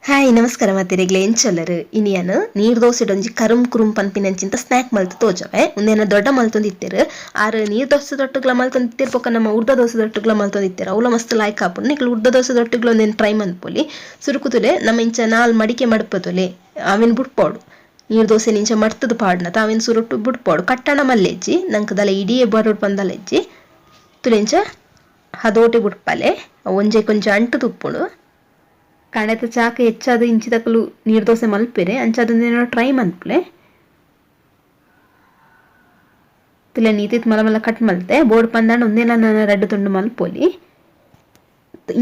Hi ನಮಸ್ಕಾರ ಮಾತೆರೆಗ್ಲೆ ಎಂಚೊಲ್ಲರು ಇನಿಯನ್ ನೀರ್ ದೋಸೆಡೊಂಜಿ ಕರುಮ್ ಕುರುಮ್ ಪನ್ಪಿನಂಚಿಂತ snack ಮಲ್ತ್ ತೋಜವೆ. ಉಂದೆನ ದೊಡ್ಡ ಮಲ್ತೊಂದಿತ್ತೆರ್ ಆರ್ ನೀರ್ ದೋಸೆ ದೊಟ್ಟುಗ್ಲ ಮಲ್ತೊಂದಿತ್ತೆರ್ ಬೊಕ್ಕ ನಮ್ಮ ಉರ್ದ ದೋಸೆ ದೊಟ್ಟುಗ್ಲ ಮಲ್ತೊಂದಿತ್ತೆರ್ ಅವ್ಲ ಮಸ್ತ್ ಲಾಯ್ಕ್ ಆಪುಂಡು. ನಿಕುಲು ಉರ್ದ ದೋಸೆ ದೊಟ್ಟುಗ್ಲ ಉಂದೆನ್ ಟ್ರೈ ಮನ್ಪೊಲಿ. ಸುರುಕುತುಲೆ ನಮ್ಮ ಇಂಚ ನಾಲ್ ಮಡಿಕೆ ಮಡ್ಪತೊಲೆ ಅವೆನ್ ಬುಡ್ಪೋಡು. ನೀರ್ ದೋಸೆ ಇಂಚ ಮಡ್ತುದು ಪಾಡ್ನತ ಅವೆನ್ ಸುರುಟ್ಟು ಬುಡ್ಪೋಡು. ಕಟ್ಟಣ ಮಲ್ಲೆಜ್ಜಿ ನಂಕ್ ದಾಲ ಇಡಿಯೇ ಬರೊಡು ಪಂದಲೆಜ್ಜಿ ತುಲೆ ಇಂಚ ಹದೋಟೆ ಬುಡ್ಪಲೆ ಒಂಜೆ ಕೊಂಚ ಅಂಟು ತುಪ್ಪುಂಡು. ಕಣೆತ ಚಾಕ ಹೆಚ್ಚಾದ್ ಇಂಚಿದಕುಲು ನೀರ್ ದೋಸೆ ಮಲ್ಪೆರೆ ಅಂಚಾದ್ ಟ್ರೈ ಮನ್ಪುಲೆ. ತುಲೆ ನೀತಿತ್ ಮಲ್ಲ ಮಲ್ಲ ಕಟ್ ಮಲ್ತೆ ಬೋರ್ಡ್ ಪಂದಾಂಡ ಉಂದೆಲ ನಾನು ರಡ್ಡ್ ತುಂಡು ಮಲ್ಪೊಲಿ.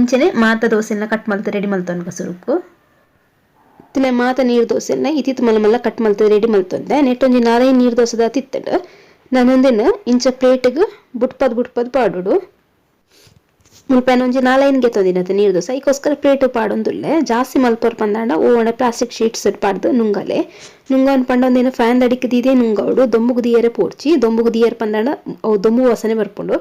ಇಂಚನೆ ಮಾತ ದೋಸೆನ ಕಟ್ ಮಲ್ತೆ ರೆಡಿ ಮಲ್ತೊನ್ಗ ಸುರುಕು. ತುಲೆ ಮಾತ ನೀರ್ ದೋಸೆನ ಇತಿತ್ ಮಲ್ಲ ಮಲ್ಲ ಕಟ್ ಮಲ್ತೆ ರೆಡಿ ಮಲ್ತೊಂದೆ ನೆಟ್ಟೊಂಜಿ ನಾಲೈನ್ ನೀರ್ ದೋಸೆದ ತಿತ್ತಂಡು ನಾನೊಂದೆನ್ ಇಂಚ ಪ್ಲೇಟ್ಗ್ ಬುಟ್ಪದ್ ಬುಟ್ಪದ್ ಪಾಡೋಡು. ಮುಲ್ಪೆನ ಒಂಜಿ ನಾಲೈನ್ ಗೆತ್ತೊಂದಿನತೆ ನೀರ್ ದೋಸೆ ಐಕೋಸ್ಕರ ಪ್ಲೇಟ್ ಪಾಡೊಂದುಲ್ಲೆ. ಜಾಸ್ತಿ ಮಲ್ಪೊರ್ ಪಂದಾಂಡ ಓ ಪ್ಲಾಸ್ಟಿಕ್ ಶೀಟ್ಸ್ ಪಾಡ್ದು ನುಂಗಲೆ. ನುಂಗನ್ ಪಂಡ ಒಂದೇನು ಫ್ಯಾನ್ ದಡಿಕ್ ದೀದೇ ನುಂಗವಡು ದೊಂಬುಗು ದಿಯರೆ ಪೋಡ್ಚಿ ದೊಂಬುಗು ದಿಯರ್ ಪಂದಾಂಡ ಅವು ದೊಂಬು ವಾಸನೆ ಬರ್ಪುಂಡು.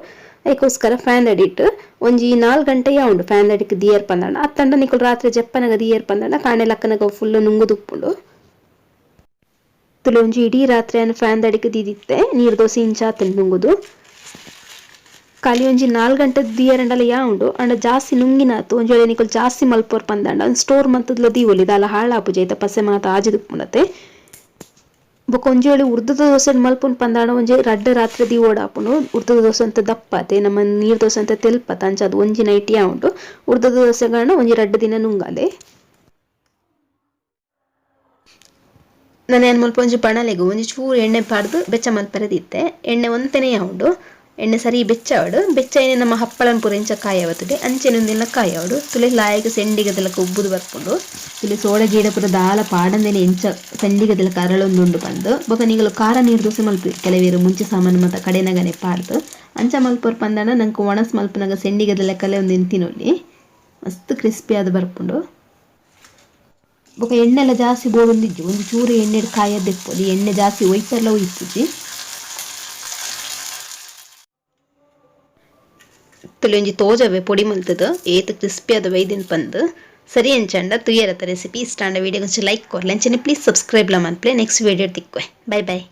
ಐಕೋಸ್ಕರ ಫ್ಯಾನ್ ದಡಿಟ್ ಒಂಜಿ 4 ಗಂಟೆ ಉಂಡು ಫ್ಯಾನ್ ದಡಿಕ್ ದಿಯರ್ ಪಂದಾಂಡ ಅತ್ತಂಡ ನಿಕುಲು ರಾತ್ರಿ ಜಪ್ಪನಗ ದಿಯರ್ ಪಂದಾಂಡ ಕಾಣೆ ಲಕ್ಕನಗ ಫುಲ್ ನುಂಗುದುಪ್ಪುಂಡು. ತುಲೆ ಒಂಜಿ ಇಡೀ ರಾತ್ರಿ ಫ್ಯಾನ್ ದಡಿಕ್ ದೀದಿತ್ತೆ ನೀರ್ ದೋಸೆ ಇಂಚಾತಂಡು ನುಂಗುದು. ಖಾಲಿ ಒಂಜಿ 4 ಗಂಟೆ ದಿಯರಂಡಲ ಯಾ ಉಂಡು ಅಂಡ ಜಾಸ್ತಿ ನುಂಗಿನಾತು ಒಂಜಿ ವೇಳೆ ನಿಕುಲು ಜಾಸ್ತಿ ಮಲ್ಪೊರ್ ಪಂದಾಂಡ ಒಂಜಿ ಸ್ಟೋರ್ ಮಂತುದ್ಲ ದೀವೊಲಿ ದಾಲ ಹಾಳಾಪುಜಿ ಐತ ಪಸೆ ಮಾತ ಆಜಿದುಪ್ಪುಂಡತೆ. ಬೊಕ ಒಂಜಿ ವೇಳೆ ಉರ್ದುದ ದೋಸೆ ಮಲ್ಪುನ್ ಪಂದಾಂಡ ಒಂಜಿ ರಡ್ಡ್ ರಾತ್ರಿ ದೀವೊಡಾಪುಂಡು. ಉರ್ದುದ ದೋಸೆ ಅಂತ ದಪ್ಪತೆ ನಮ್ಮ ನೀರ್ ದೋಸೆ ಅಂತ ತೆಲ್ಪತೆ ಅಂಚಾದ್ ಒಂಜಿ ನೈಟ್ ಯಾ ಉಂಡು. ಉರ್ದುದ ದೋಸೆಗಾಂಡ ಒಂಜಿ ರಡ್ಡ್ ದಿನ ನುಂಗಾಲೆ. ನಾನು ಏನ್ ಮಲ್ಪ ಒಂಜಿ ಬಣಲೆಗು ಒಂಜಿ ಚೂರು ಎಣ್ಣೆ ಪಾಡ್ದು ಬೆಚ್ಚ ಮಲ್ಪರೆ ದೀತೆ. ಎಣ್ಣೆ ಒಂತೆನೇ ಉಂಡು. ಎಣ್ಣೆ ಸರಿ ಬೆಚ್ಚಾವಡು ಬೆಚ್ಚ ನಮ್ಮ ಹಪ್ಪಳನ್ ಪೂರ ಇಂಚ ಕಾಯಾವತ್ತುಡೆ ಅಂಚೆನೊಂದಿಲ್ಲ ಕಾಯಾವಡು ತುಲೆ ಲಾಯಕ ಸೆಂಡಿಗದಲಕ ಉಬ್ಬುದು ಬರ್ಪುಂಡು. ತುಲೆ ಸೋಡ ಗೀಡ ಪೂರ ದಾಲ ಪಾಡಂದೇನೆ ಇಂಚ ಸೆಂಡಿಗದಲಕ ಅರಳೊಂದುಂಡು ಪಂದು ಬೊಕ ನಿಕುಲು ಖಾರ ನೀರ್ ದೋಸೆ ಮಲ್ಪುವೆರ್ ಕೆಲವೇರು ಮುಂಚೆ ಸಾಮಾನು ಮಾತ ಕಡೆನಗನೆ ಪಾಡ್ದು ಅಂಚ ಮಲ್ಪೊರ್ ಪಂದಾಂಡ ನಂಕ್ ಒಣಸ್ ಮಲ್ಪುನಗ ಸೆಂಡಿಗದಲಕಲೆ ಒಂದೆನ್ ತಿನೊಲಿ ಮಸ್ತ್ ಕ್ರಿಸ್ಪಿ ಆದ್ ಬರ್ಪುಂಡು. ಬೊಕ ಎಣ್ಣೆಲ ಜಾಸ್ತಿ ಬೋಡೊಂದಿಜ್ಜಿ ಒಂಜಿ ಚೂರು ಎಣ್ಣೆ ಕಾಯದೆಪ್ಪೊಲಿ ಎಣ್ಣೆ ಜಾಸ್ತಿ ಒಯ್ಪೆರ್ಲ ಒಯ್ಪುಜಿ. ತುಲೆ ಒಂಜಿ ತೋಜವೆ ಪೊಡಿ ಮಲ್ತದ ಏತ್ ಕ್ರಿಸ್ಪಿ ಆದ ವೈದಿನ್ ಪಂದ್ ಸರಿ ಅಂಚಂಡ ತುಯರತ ರೆಸಿಪಿ ಇಷ್ಟ ಅಂಡ ವಿಡಿಯೋ ಲೈಕ್ ಕೊರ್ಲೆ ಅಂಚನೆ ಪ್ಲೀಸ್ ಸಬ್ಸ್ಕ್ರೈಬ್ ಲ ಮನ್ಪುಲೆ. ನೆಕ್ಸ್ಟ್ ವಿಡಿಯೋ ತಿಕ್ಕುವೆ. Bye bye.